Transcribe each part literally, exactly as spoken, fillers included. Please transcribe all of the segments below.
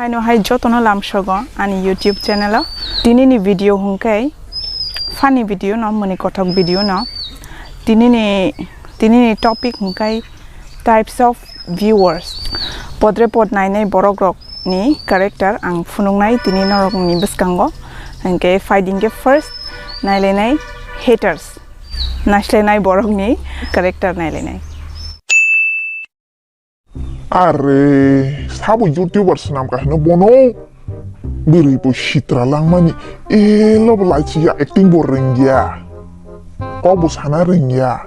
Haino hai jotono lamsogo ani YouTube channel o. Tinini video hwnkhe funny video no, mwnwi kothok video no. Tinini, tinini topic hwnkhe types of viewers. Podre pod nainai borok rok ni character ang phunuknai tini norok ni bwskango. Hwnkhe phaidi hwnkhe first nailainai haters. Naislainai borok ni character nailainai. Are, sabo YouTuber swnam ka hino bono. Bwrwi bo sitra langmani. Elo bo laichi ya, acting bo rwngya. Kok bo sana rwngya.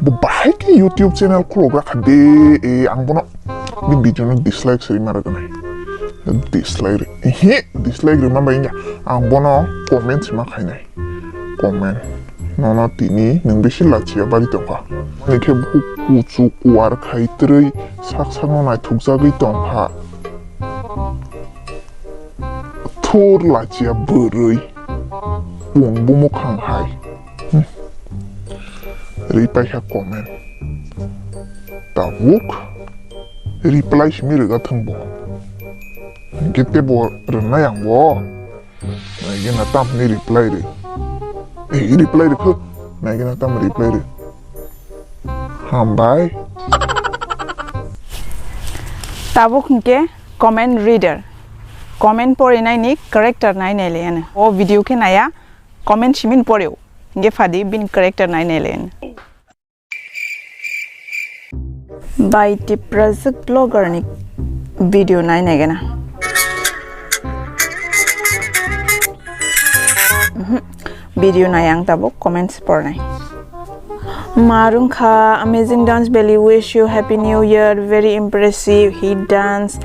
Bo bahai khe YouTube channel khulok rakha de, e, ang bono. Ni video no dislike sri mara gwnai. Dislike ri. Ehe, dislike ri ma bai ya. Ang bono comment sima khainai. Comment. Nono tini nwng bisi lachiya bari tongkha. Hwnkhe bukhuk kuchuk kuar khai twrwi sak sakno naithokjagwi tongkha. Thur lachiya bwrwi pung bumukhang hai. Hmm. Ri paikha comment. Tabuk reply simi rwga thwng bo. Hwnkhe teibo rwnai ang bo. Naigena tamni reply ri. Eh, reply ri kho. Naigena tam reply ri. Hambai. Tabuk hwnkhe comment reader. Comment porinaini character nai nailaiano. O video khe naya comment simin poreo. Hwnkhe phadi bini character nai nailaiano. Bai Tiprajwk vlogger ni video nai naigena. Mhm. Video nai ang tabuk comments pornai. Ma rwngkha, amazing dance belly, wish you happy new year, very impressive hit dance.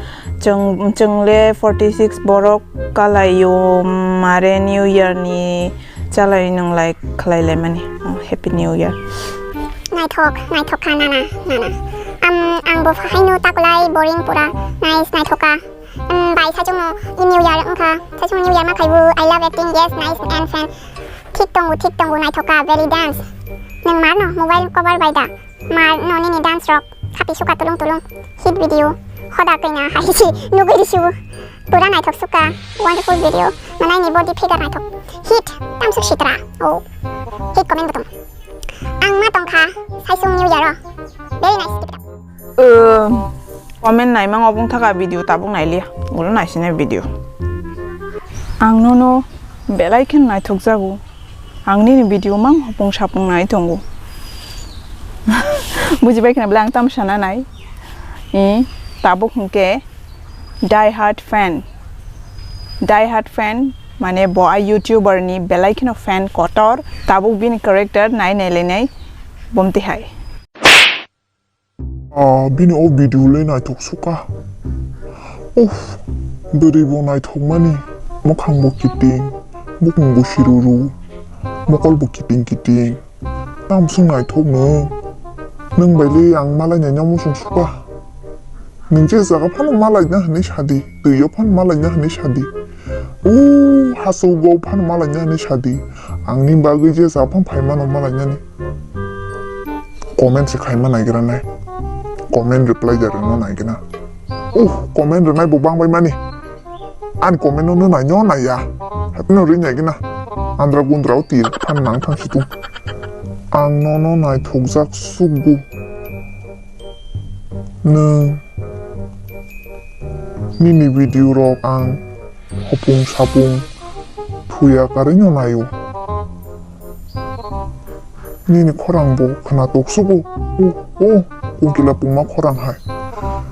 Chwng, chwngle forty six borok kalaio mare new year ni. Chalai nwng like khlai laimani. Oh, Happy New Year. Naithok, naithok kha nana, nana. Am, ang bo haino takulai boring pura. Nice, naithok kha. Um, bai saichung no New Year wngkha. Saichung New Year ma khaibu. I love acting, yes, nice and fan. Thik tongo, thik tongo, naithok kha, belly dance. Nwng mar no mobile cover bai da? Ma no nini dance rok khapi suka tulung tulung. Hit video. Hoda kena hai si nugui risiu. Pura naithok suka. Wonderful video. Manai ni body figure naithok. Hit. Tamsuk sitra. Oh. Hit comment butung. Ang ma tongkha. Saisung New Year o. Very nice. Keep it up. Um, comment naimang obung thaka video tabuk nailiya. Ulo naisinai video. Ang nono belai khen naithok jago. Ang nini video mang hopung sapung nai tongo. Bujibai khna bwle ang tamo sana nai. I, tabuk hwnkhe die hard fan. Die hard fan mane bo a YouTuber ni belai kheno fan kotor. Tabuk bini character nai nai lai nai bomti hai. Ah, bini o video le naithok suka. Uff, bwrwi bo naithok mani. Mwkhang bo kiting, bukung bo siruru, mokol bo kiting kiting. Tamsung naithok nwng. Nwng bai le ang malai nai no muchung suka. Nwng je jaga phano malai na hinwi sadi, twi o phano malai na hinwi sadi. O hasuk go phano malai na hinwi sadi. Ang ni bagwi je jaga phano phai mano malai nani. Comment se khaima naigra nai. Comment reply da rwno naigena. Uh, comment rwnai bo bang bai mani. Ani comment no nai no naiya. Hapno ri naigena. Andra gundra o tir phan nang thang situng. Ang nono naithokjak sukgo. Nwng nini video rok ang hopung sapung thuya karwi no naio. Nini khorang bo khwnatok sugo. O, o, kungkila pungma khorang hai.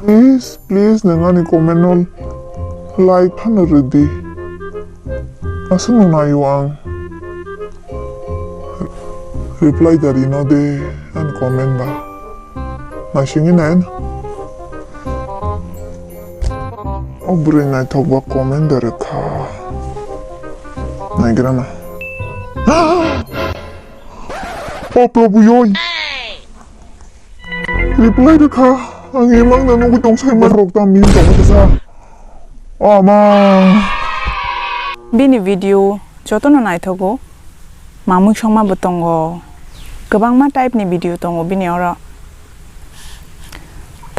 Please, please, nwng ani comment no like phano rwdi. Aswk no naio ang. Reply da rino de ani comment ba. Naisingwi nai. O bwrwi naithok ba comment da rwkha. Naigra na. O Prabhu yoi. Reply rwkha. Ang imang na nugwi tong sai ma rok ta min tong kisa. O ma. Bini video jotono naithogo. Mamui songma bo tongo. Kwbangma type ni video tongo bini oro.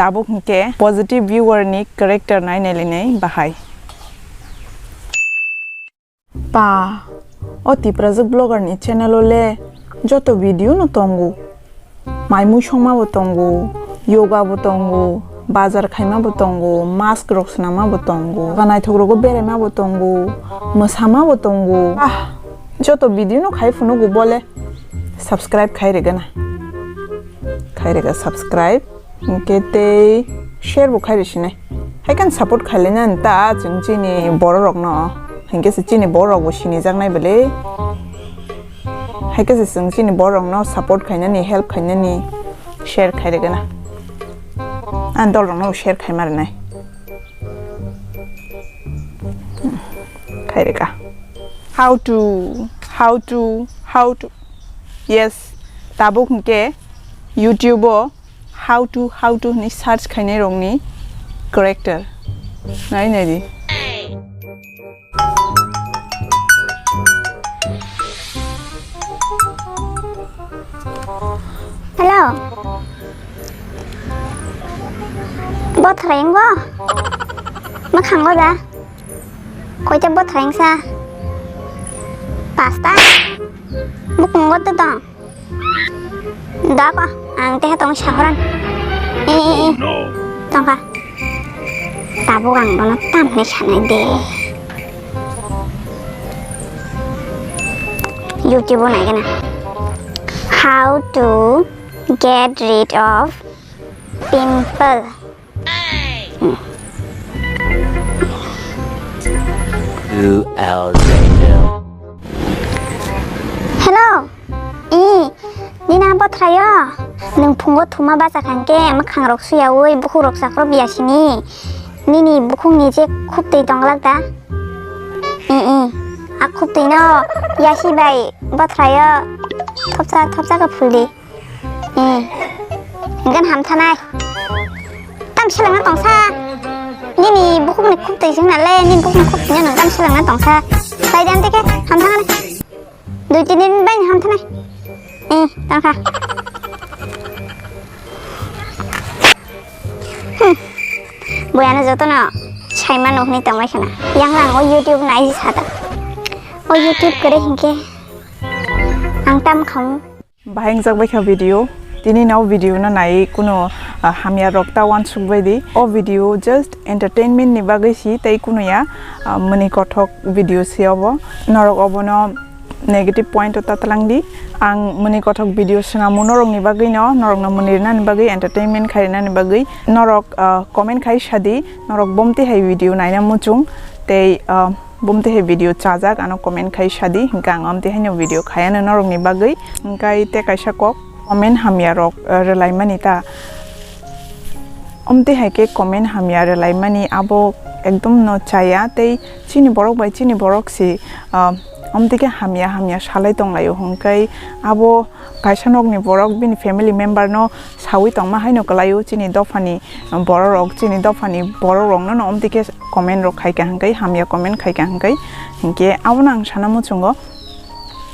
Tabuk hinkhe positive viewer ni character nai nai lainai bahai. Pa, o Tiprajwk vlogger ni channel o le joto video no tongo. Mai mui songma bo tongo, yoga bo tongo, bazar khaima bo tongo, mask rok swnama bo tongo, naithok rogo beraima bo tongo, mwsama bo tongo. Ah, joto video no khai phunukgo bole. Subscribe khai rwgana. Khai rwga subscribe. Hinkhe tei share bo khai rwsinai. Hai khe support khailai nani ta chwng chini borok rokno. Hinkhe se chini borok rok bo sinijaknai bwle. Hai khe se chwng chini borok rokno support khainani, help khainani share khai rwgana. Ani dol rokno share khaima rwnai. Khai rwkha. How to, how to, how to. Yes, tabuk hinkhe YouTube o how to, how to hwnwi search khainai rokni character. Nai nai di. Hello. Bothrai wngbo? Mwkhango da? Koita bothrai wngsa? Pasta? Bukungo to tong. Dako, ang teha tong sahoran. Eh, eh, eh. Tongkha. Tabuk ang bono tamni sanai de. YouTube o naigana. How to get rid of pimple. Hmm. Two hours later. Hello. I, nini abo thraio? Nwng phungo thuma bacha khankhe mwkhangrok suyaui bukhukrok chakrok ya sini. Nini bukhukni je khuptwi tonglak da? I, i, a khuptwino yasi bai bothraio thopsa thopsa khe phuldi. I, gan hamthanai. Tam selengna tongsa. Nini bukhukni khuptwi sing nale, nini bukhukni khuptwino nwng tam selengna tongsa. Sai dan tike hamthanai. Dui tin din bai hamthanai. Eh, tangkha. Hmm. Boyano jotono saimano hwnwi tongbai khana. Yang lang o YouTube nai sata. O YouTube kore hinkhe ang tam khamu. Bahai wngjak bai kha video. Tini no video no nai kuno, ah, hamya rok ta wansuk bai di. O video just entertainment ni bagwi si tei kuno ya, ah, mani kothok video si obo. Norok obono negative point o ta tlang di. Ang mani kothok video swnamo norokni bagwino, norokno mani rinani bagwi, entertainment khai rinani bagwi. Norok, ah, comment khai sadi, norok bomti hai video naina muchung tei, ah, bomti hai video chajak ano comment khai sadi, hinkhe ang omti haino video khayano norokni bagwi. Hinkhe tei kaisa kok comment hamya rok, ah, rwlaimani ta. Omtwi hai khe comment hamya rwlaimani abo ekdom no chaya tei chini borok bai chini borok si, ah, omtwi khe hamya hamya salai tonglaio hwnkhe abo kaisa nokni borok bini family member no saui tongma haino kwlaio chini dophani borok rok chini dophani borok rok no omtwi khe comment rok khaikha hwnkhe hamya comment khaikha hwnkhe hinkhe abono ang sana muchungo.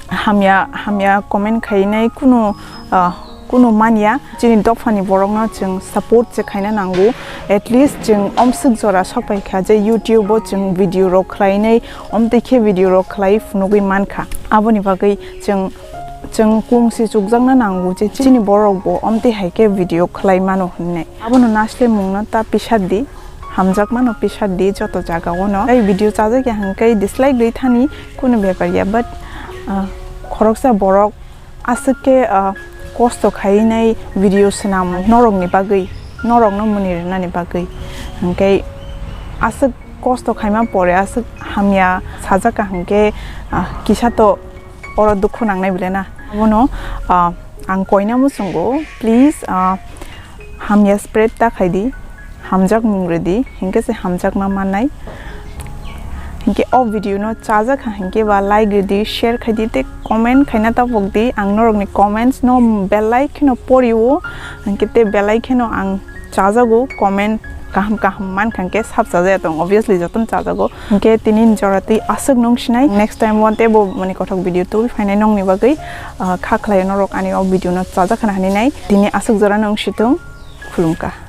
Hamya, hamya comment khainai kunu, ah, kunu manya. Chini dophani borokno chwng support se khaina nango. At least chwng omswk jora sokpai kha je YouTube o chwng video rok khlainai, omtwi khe video rok khlai phunugwi mankha. Aboni bagwi chwng, chwng kung se chukjakna nango je chini borok bo omtwi hai khe video khlai mano hwnwi. Abono nasle mungno ta pisat di. Hamjakmano pisat di joto jagao no. Tei video chajak ya hwnkhe dislike rwi thani kunu bepar ya, but, ah, khoroksa borok aswk khe, ah, kosto khainai video swnam norokni bagwi, norokno muni rwnani bagwi. Hwnkhe aswk kosto khaima pore aswk hamya sajak ka hwnkhe, ah, kisa to oro dukhu nangnai bile na. Abono, ah, ang koina muchungo, please, ah, hamya spread ta khai di, hamjak mung rw di, hinkhe se hamjakma mannai. Hinkhe o video no chajak kha hinkhe ba like rw di, share khai di, tei comment khaina ta pok di, ang norokni comments no belai kheno pori o, hinkhe tei belai kheno ang chajago, comment kaham kaham mankha hinkhe sab chajaya tong, obviously jotono chajago. Hinkhe tini jora twi aswk nung sinai. Next time one tebo mani kothok video tubui phainai nongni bagwi, ah, kha khlai norok ani o video no chajak khana hinwi nai. Tini aswk jora nung situng. Khulumkha.